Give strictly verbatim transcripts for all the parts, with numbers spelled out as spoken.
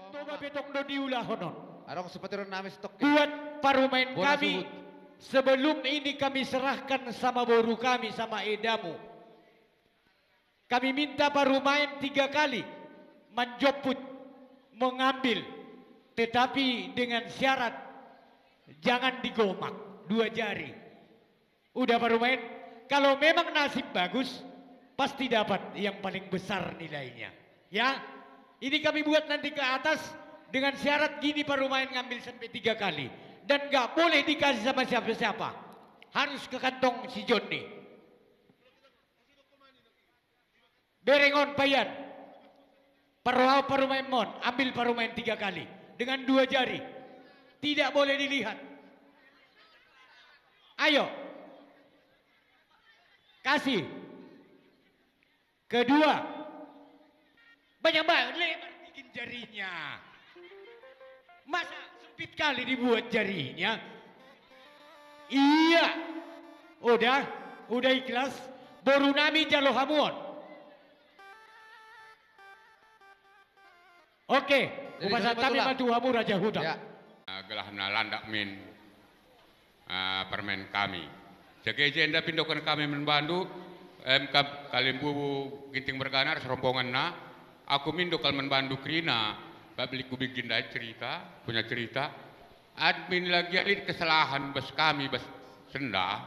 Toba pe tong do diulahonon. Arong sepeteron nami setok. Buat parumaen Bona kami, suhut. Sebelum ini kami serahkan sama boru kami, sama edamu. Kami minta parumaen tiga kali manjoput, mengambil, tetapi dengan syarat jangan digomak, dua jari. Udah, parumaen, kalau memang nasib bagus, pasti dapat yang paling besar nilainya. Ya, ini kami buat nanti ke atas dengan syarat gini, parumaen ngambil sampai tiga kali. Dan nggak boleh dikasih sama siapa-siapa. Harus ke kantong si Joni. Berengon payan. Perwau parumaen mon, ambil parumaen tiga kali. Dengan dua jari. Tidak boleh dilihat. Ayo. Kasih. Kedua. Banyak banget, lebar bikin jarinya. Masa sempit kali dibuat jarinya? Iya. Udah, udah ikhlas. Boru nami jalo hamuon. Oke, jadi, upasatami man Tuhamu Raja Huta. Ya. Ah, gelahna landak min, ah, permen kami. Segeja enda pindoken kami man bandu, em, kab-, kalimbubu Ginting Mergana ras rombongenna. Aku mindo kal man bandu kerina, bab lit kubegi ndai cerita, punya cerita. Admin lagi lit kesalahan bas kami, bas senda.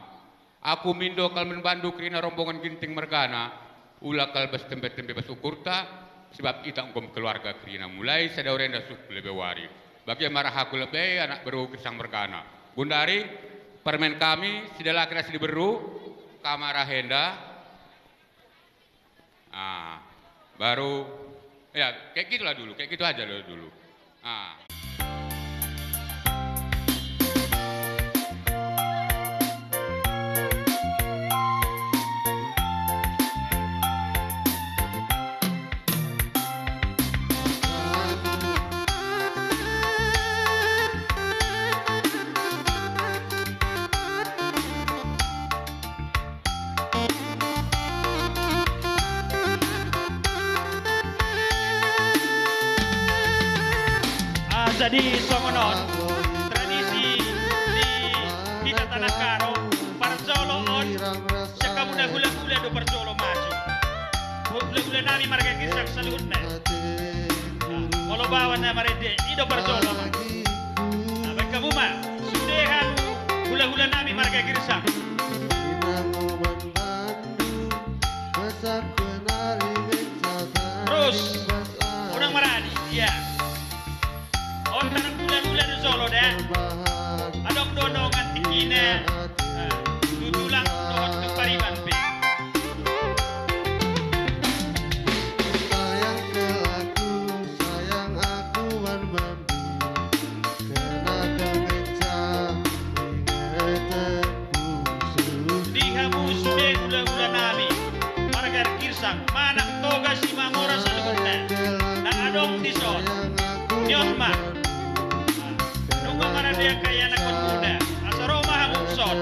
Aku mindo kal man bandu kerina rombongen Ginting Mergana, ula kal bas tembe-tembe bas ukurta, sebab ita enggo keluarga kerina mulai sada wari enda seh ku lebe wari. Bage marah aku lebe anak beru Gersang Mergana. Gundari, permen kami, si dilaki ras si diberu, kam arah enda. Ah, baru, ya, kayak gitulah dulu, kayak gitu aja lo dulu. Ah. Ah, jadi songon on, tradisi di kita tanah Karo, parjolo on, sekamuna hula-hula do parjolo maju. Hula-hula nami marga Girsang saluhutna. Ah, molo bawan na marende, i do parjolo. Ah, baik kamu ma, sude hanu hula-hula nami marga Girsang. Terus, unang merani, ya. Otak bulan-bulan solo deh. Adong dono nganti kine. Eh, tutulang dohot kepariban pe. Sayang ke aku, sayang aku wan bandu. Kena kegencang ingetenku. Dihamu sude hula-hula nami, marga Girsang, manang toga si mangora saluhutna. Na adong dison, nyon ma. Nungga mana dia kaya anak muda, asa roma hamu son.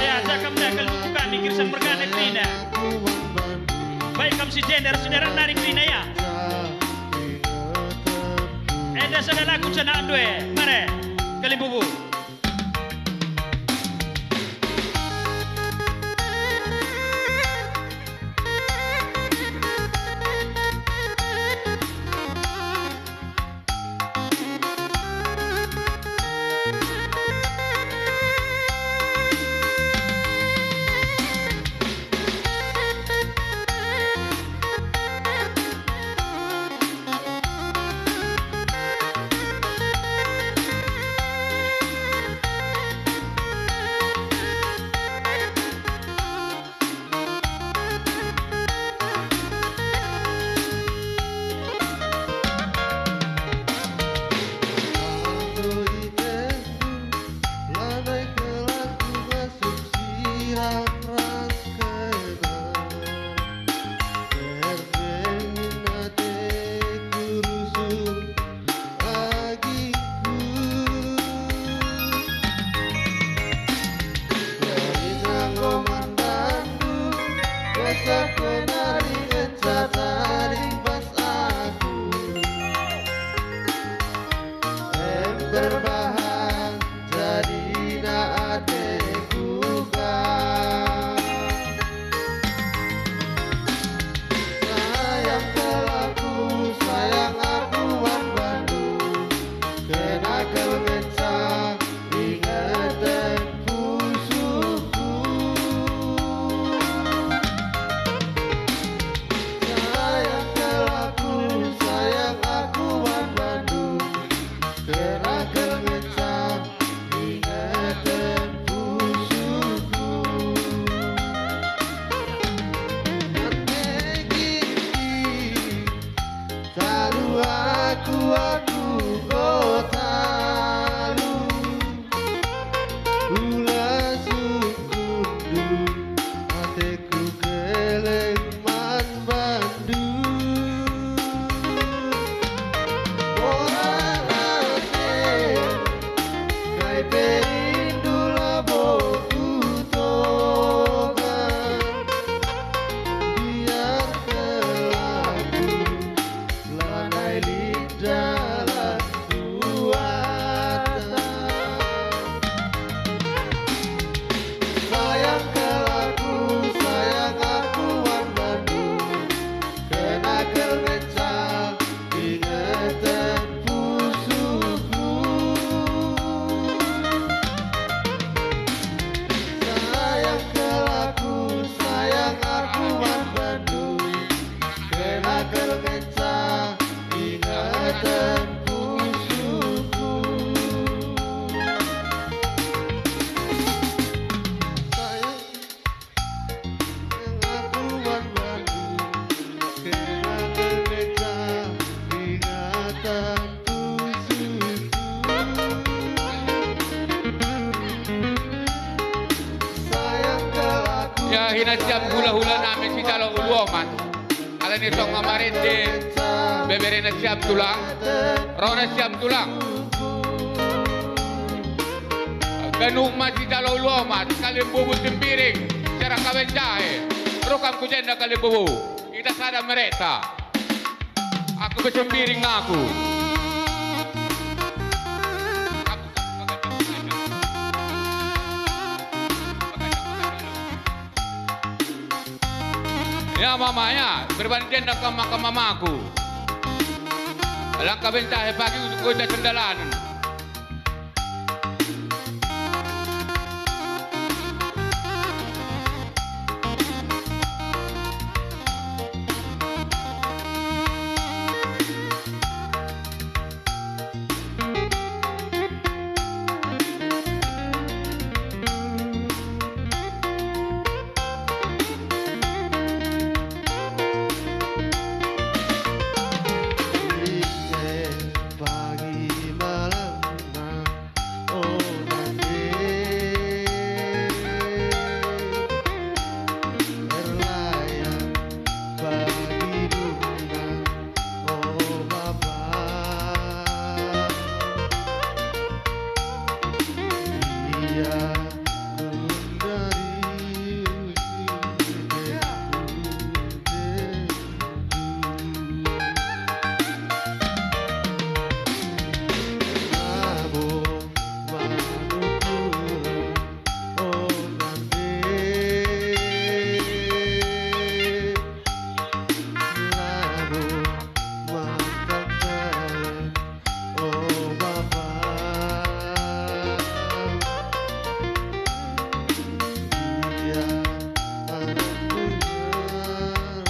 Ya, jaka menda kal buku kami Girsang Mergana kerina. Baik kam si jenda ras si nari kerina, ya. Enda sada lagu cana ndue, mare, kalimbubu. Pe indu labo kutoba, biar kelaku lanai lit dalan kuata. Sayang kelaku, sayang aku wan bandu, kena kal ngenca ingeten pusuhku. Sayang kelaku, sayang aku wan bandu, kena kal ngenca ingeten pusuhku. Sayang Ya, hina siap hula-hula nami si talo ulu oman. Alani tong Mama Rende, beberena siap tulang, rona siap tulang. Genuk masi talo lomat, kalimbubu tembiring, cara kawen jahe. Rukam ku jenda kalimbubu, kita sada mereta. Aku besembiring aku. Ya, Mama, ya, berbanding enda kama-, kama mamaku. Langkah bentahe pagi untuk kota kendalanen. Pagi malamna, oh, nande. Erlayang pagi dungna, oh, Bapa. Ia gundari usin. Oh, Bapa, ia anak Tuhan.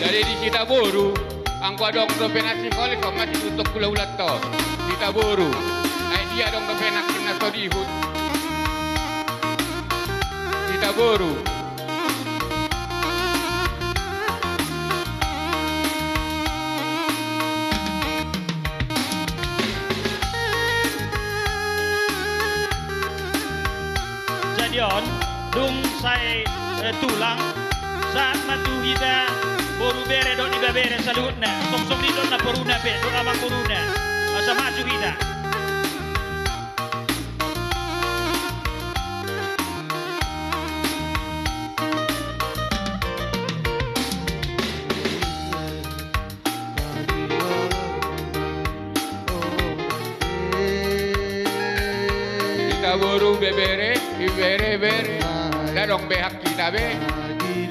Jadi di kita boru, anggo adong dope nasi kole kok masih tutuk kula ulat to. Kita boru. Ai dia adong dope nak kena sodihut. Kita boru. Jadi on, dung sai, eh, tulang, saat matu hita boru bere dok di babere saluhutna, songsong lidokna boruna pe, dok amang boruna, asa maju hita. Kita boru bebere, ibere-bere, dadong behak kita be.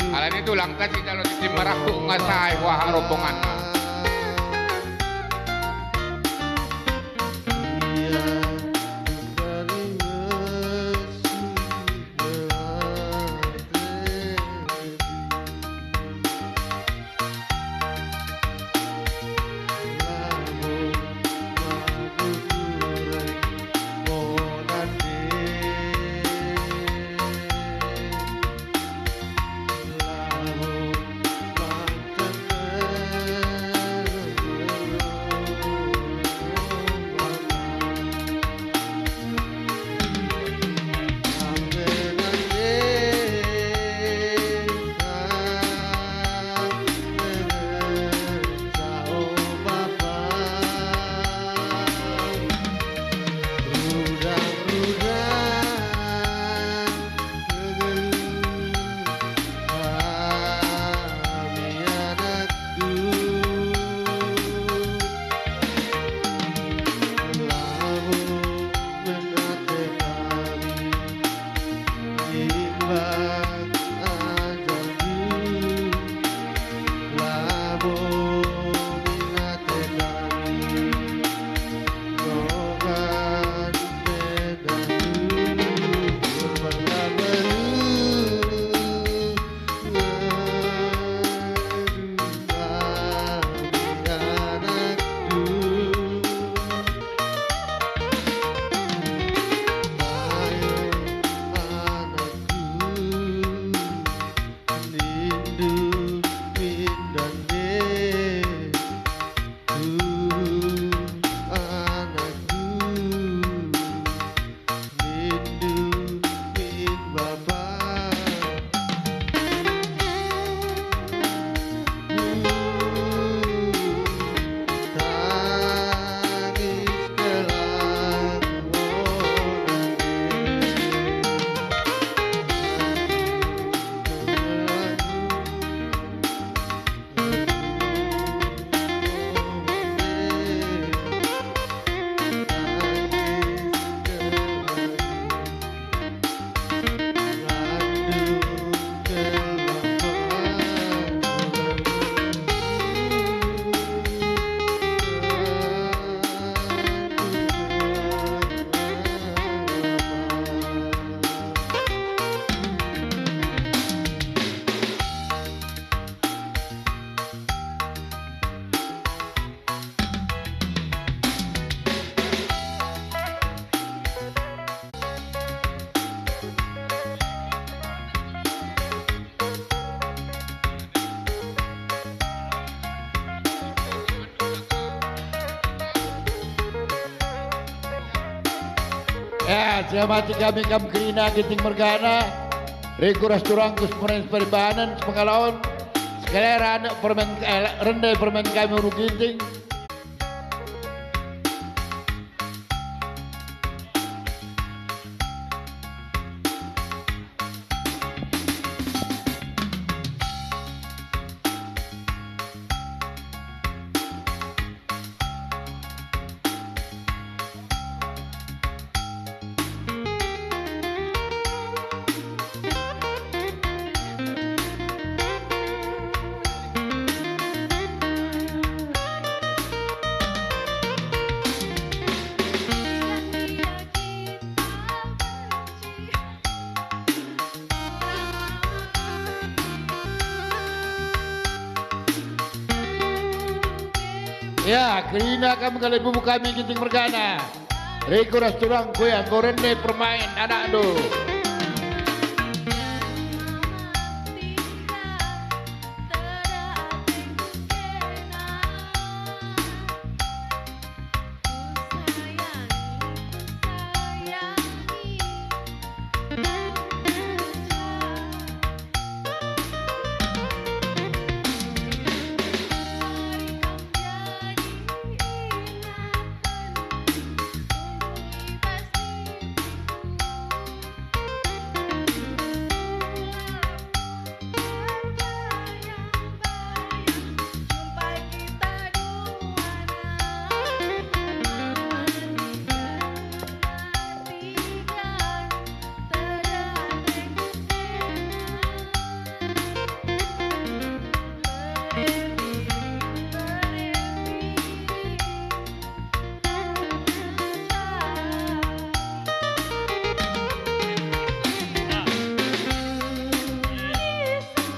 Alani tulang kan kita lo tim meraku ngasai wah rombonganna. Ya, selamat kami kam kerina Ginting mergana. Riko ras turangku sepermain separibanen, sepengalaon. Sekali rane permen, eh, rende permen kami Ulu Ginting. Ya, kerina kam kalibubu kami Ginting mergana. Riko ras turangku ya, enggo rende permain anakndu.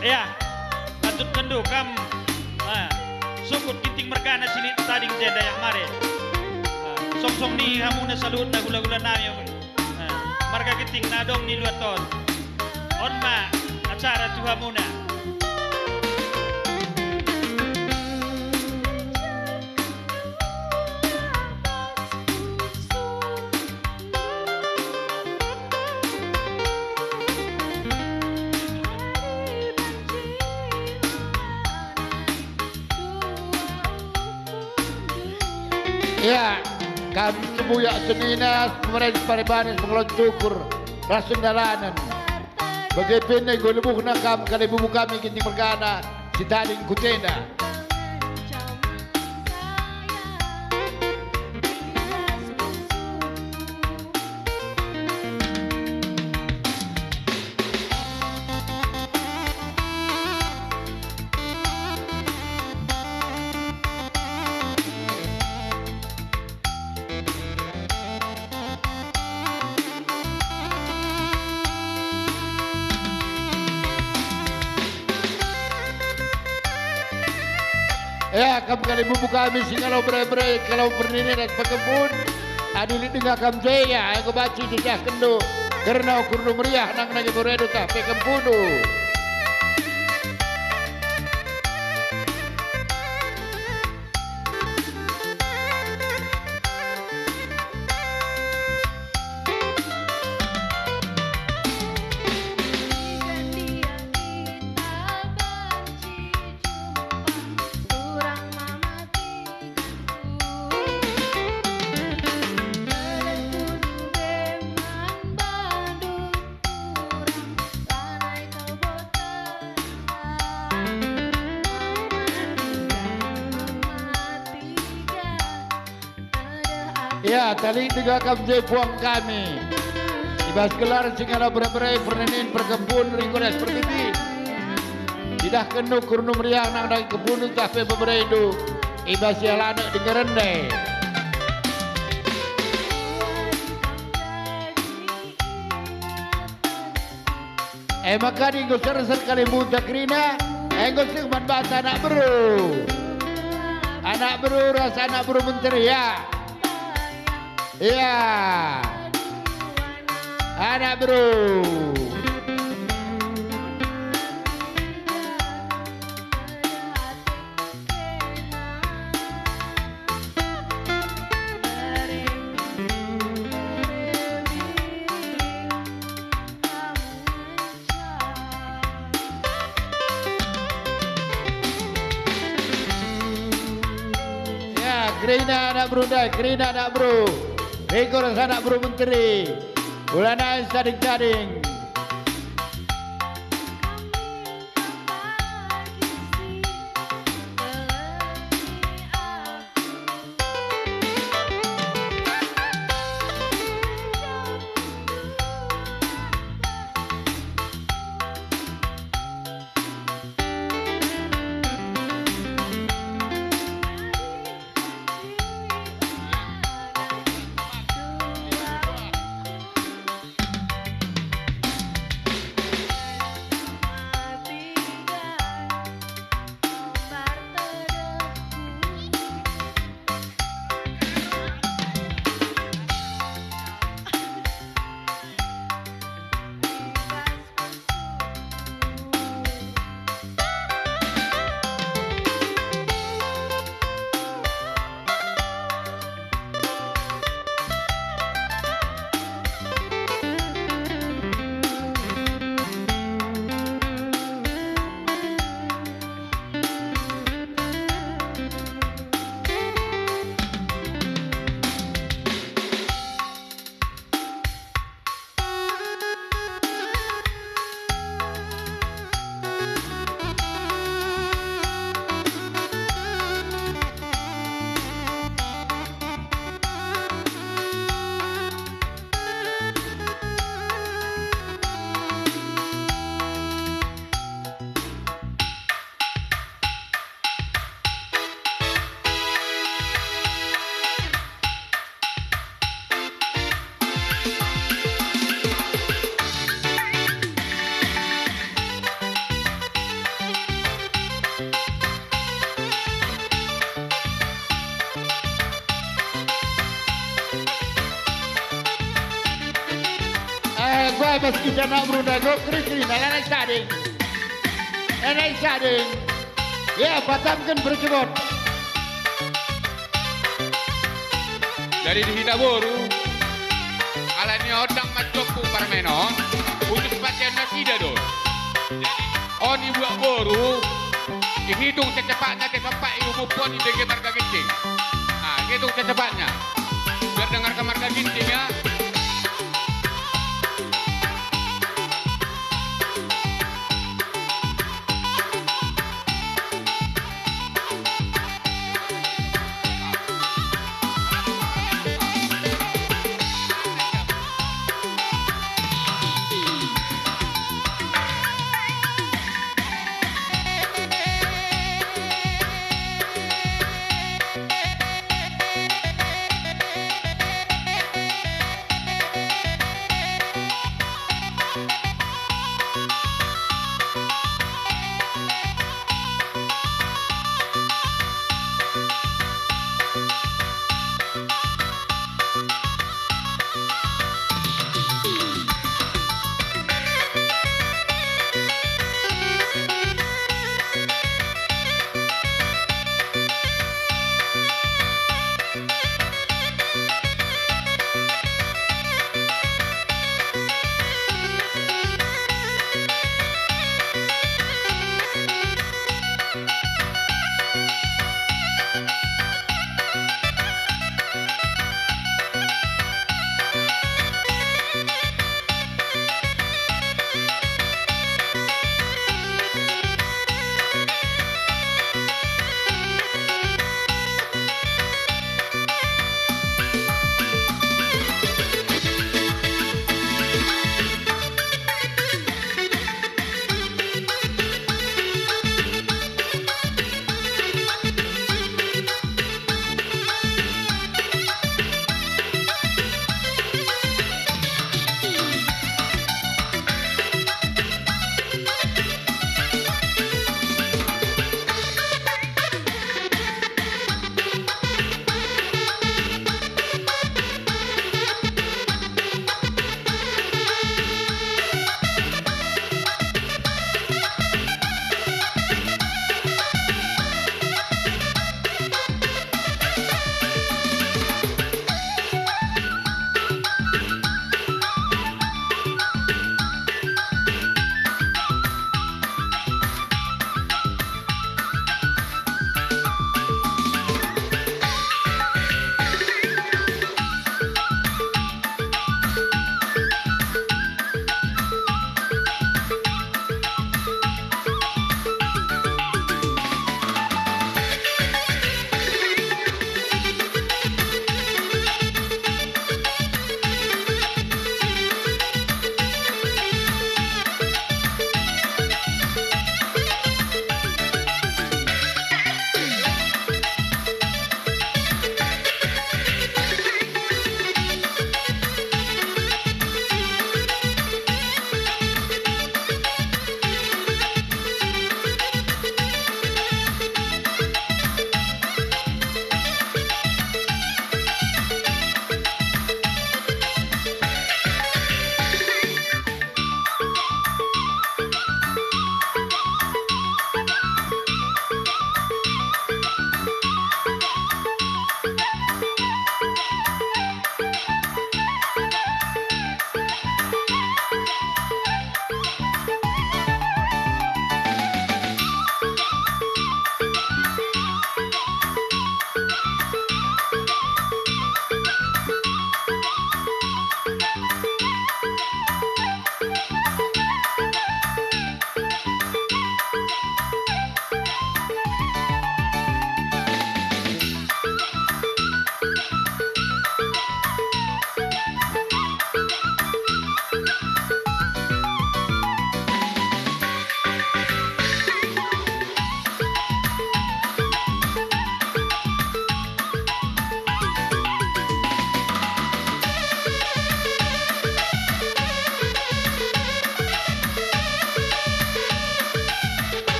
Ya, lanjutkenndu kam, ah, sukut Ginting mergana si lit tading jenda ya mare. Ah, songsong ni hamuna saluhutna gula-gula nami. Ah, marga Ginting nadong ni luat ton. On ma acara tuhamuna. Ya, kam sembuyak senina, pemerens paribanes, pengelon cukur, ras sendalanen. Bage pe enggo lebuhna kam kalibubu kami Ginting mergana, si tading ku jenda. Ya, kam kalibubu kami si ngalo bere-bere, ngalo perninin ras pekempun. Adi lit denga kam je, ya, enggo banci icecahkenndu kerna ukurndu meriah nandangi berendu tah pekempunndu. Ya, tali dega kam je puang kami. I bas gelar si ngalo bere-bere, perninin, perkempun, ringgones, pertibi. Idahkenndu kurndu meriah nandangi kempundu tah pe beberendu. I bas ia lanuk denga rende. E maka adi enggo sersen kalimbunta kerina, enggo seh man banta anak beru. Anak beru ras anak beru menteri, ya. Ya. Anak beru. Kerina anak beru ndai, kerina anak beru. Riko ras anak beru menteri. Ulanai sading-sading. Eh, guai bas kita nak berundai, go keri-keri, nah, lanai sading. Lanai sading. Ya, patamken berjebot. Jadi di hita boru, alani odang mat jokku parmenon, utus paten nasida do. Jadi, oni buak boru, ihitung secepatna te sempat iumupon ibege marga ginting. Nah, ihitung secepatna. Biar dengarkan marga ginting ya.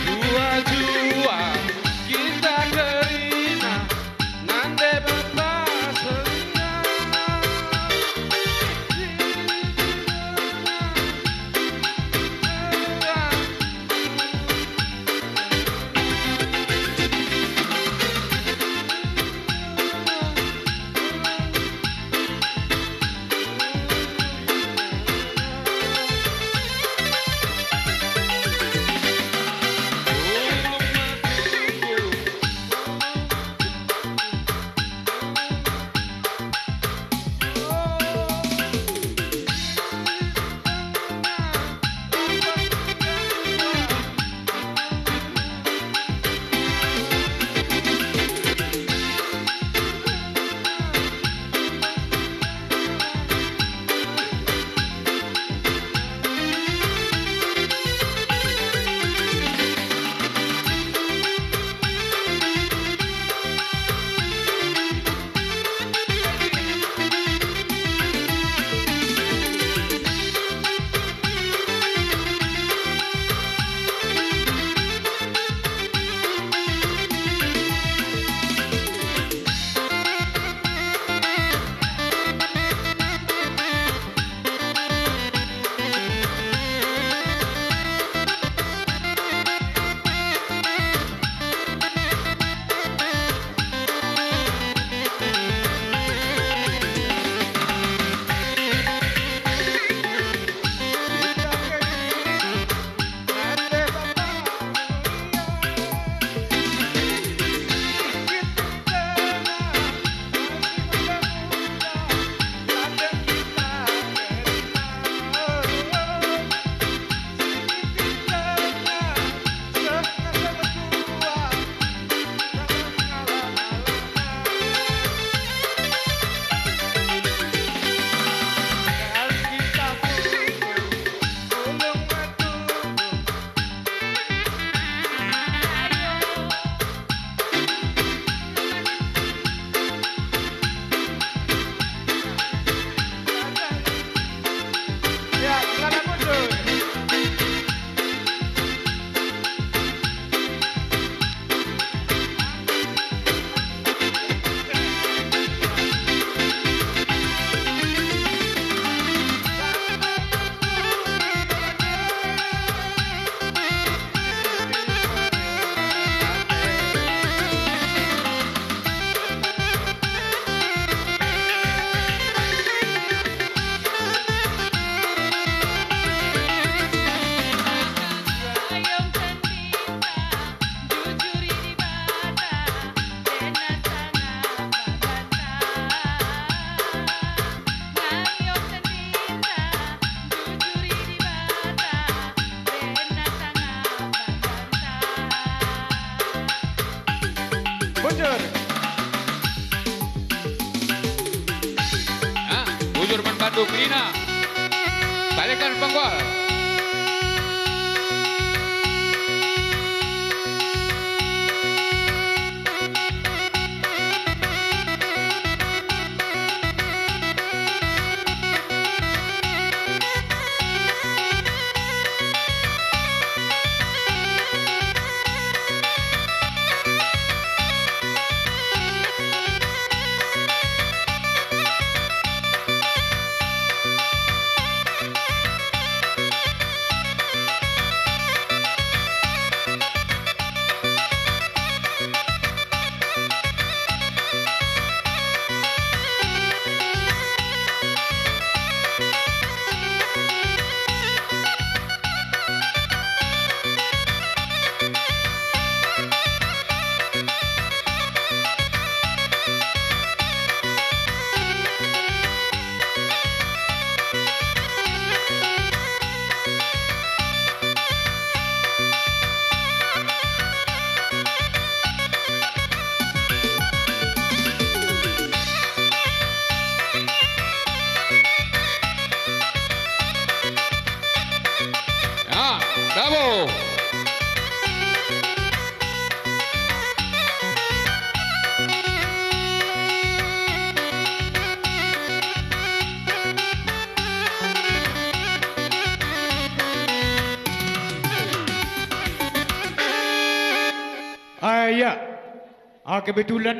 Jua-jua kita kerina nande bapa selia. Bujur. Ah, bujur man bandu kerina. Talekan panggol. Ya, ah, kebetulan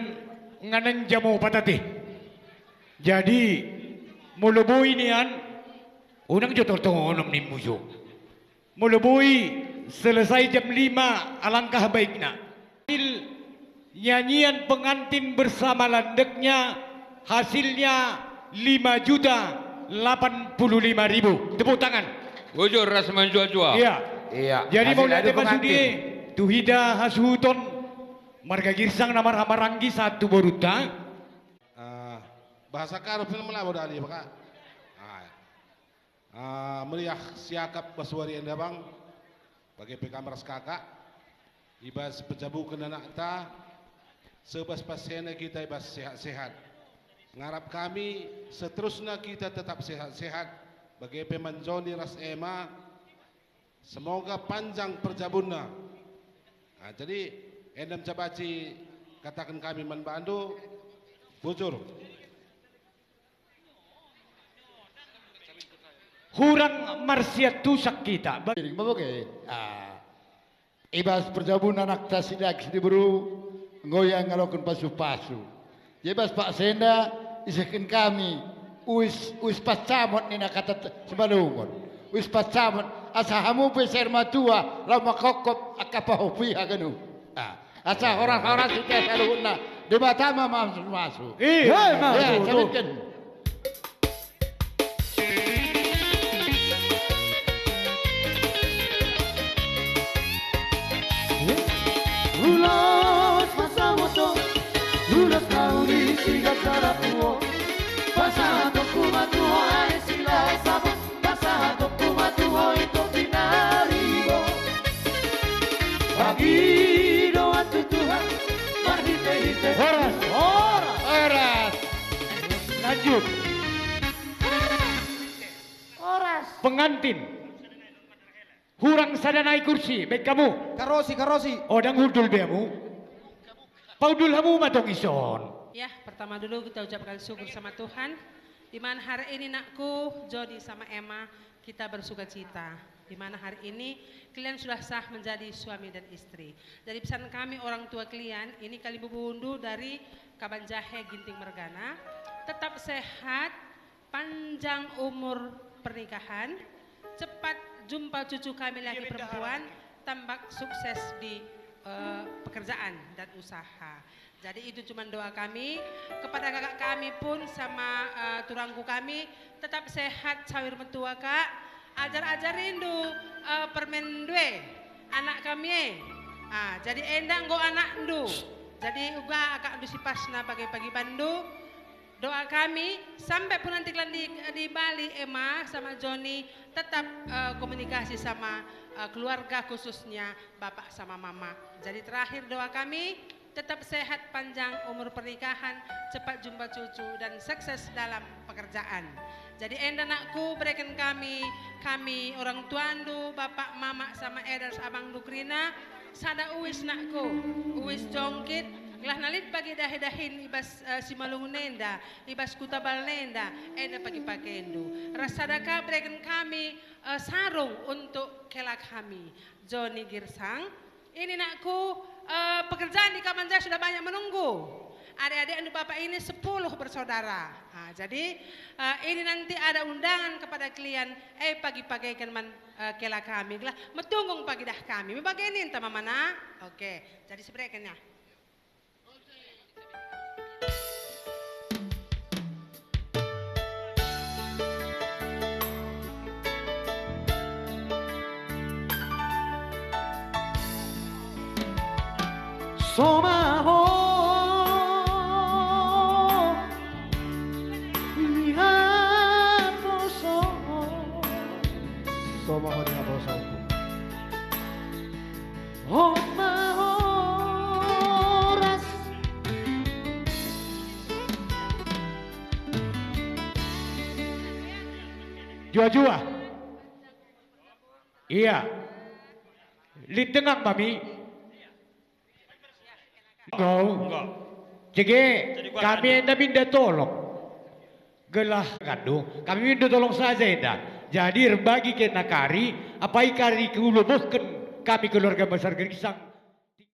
nganen jamu patatih. Jadi, mula boi nian, unang jotol tongonom ni muju. Mula boi selesai jam lima, alangkah baikna. Hasil nyanyian pengantin bersama landeknya, hasilnya lima juta delapan puluh lima ribu. Tepuk tangan. Bujur ras menjua-jua. Iya. Iya. Jadi hasil mau adu lihat pengantin. Tuhida hasuhuton marga Girsang nama Ramaranggi satu boruta. Ah, bahasa Karo film labo dali, Pak. Ah. Ah, meriah siakap bas wari enda, Bang. Bage pe kam ras Kakak, i bas pejabuken anakta, seh bas pasena kita i bas sehat-sehat. Ngarap kami seterusna kita tetap sehat-sehat, bage pe man Joni ras Ema, semoga panjang perjabunna. Ah, jadi, enda me banci kataken kami man bandu, bujur. Hurang marsiat tusak kita. Ba- Ding bage. Ah. I bas perjabun anakta si dage si diberu, enggo ia ngaloken pasu-pasu. I bas paksa enda, isehken kami, uis, uis pacamot nina kata t-, Simalungun. Uis pacamot, asa hamu pe si ermatua, lau makokop aka paho piha genu. Ah. Asa horas-horas ita saluhutna, Dibata ma masu-masu. Iya, ya, masu, tuh. Calitken. Ulos masa moto, ulos kauli siga cara puo. Basa tongku matuo ai sila sabun. Basa tongku matuo iko pinari bo. Pagi doa tu Tuhan, marhite-hite. Horas, horas. Horas. Lanjut. Horas. Pengantin. Hurang sada nai kursi, baik kamu. Karosi, karosi. Odang udul beamu. Paudul hamu matong ison. Ya, pertama dulu kita ucapkan syukur sama Tuhan, di mana hari ini nakku, Joni sama Emma, kita bersuka cita, di mana hari ini kalian sudah sah menjadi suami dan istri. Jadi pesan kami orang tua kalian, ini kalian bubundu dari Kabanjahe Ginting Mergana, tetap sehat, panjang umur pernikahan, cepat jumpa cucu kami laki perempuan, tambah sukses di, eh, pekerjaan dan usaha. Jadi itu cuman doa kami. Kepada kakak kami pun sama, eh, turangku kami, tetap sehat cawir metua, Kak. Ajar-ajarindu, eh, permen due anak kami, eh. Ah, jadi enda enggo anakndu. Jadi uga akakndu si pasna bage pagi bandu. Doa kami, sampai pun nanti kalian di, di Bali, Emma sama Joni, tetap, eh, komunikasi sama, eh, keluarga, khususnya bapak sama mama. Jadi terakhir doa kami, tetap sehat, panjang umur pernikahan, cepat jumpa cucu, dan sukses dalam pekerjaan. Jadi enda nakku, bereken kami, kami orang tuandu, bapak, mama, sama eda ras abangndu kerina, sada uis nakku, uis jongkit, gelah na lit bagi dahi-dahin i bas, eh, Simalungun enda, i bas Kuta Balnenda, enda pagi-pagindu. Ras sada ka bereken kami, eh, sarung untuk kela kami, Joni Girsang. Ini nakku, eh, pekerjaan di Kabanjahe sudah banyak menunggu. Adik-adikndu bapak ini sepuluh bersaudara. Ah, jadi, eh, ini nanti ada undangan kepada kalian, eh, pagi-pagiken man, eh, kela kami. Gelah metunggung pagidah kami. Me bage ninta mamana? Oke, jadi sebereken ya. Somaho lihat poso. Somaho lihat poso. Hot ma horas. Jua-jua. Iya. Lit denga kami. Enggo. Enggo. Jage, jadi kami enda minda tolong. Gelah ngandung, kami minta tolong saja enda. Jadi erbagi kena kari, apai kari kulobohken kami keluarga besar Gerisang.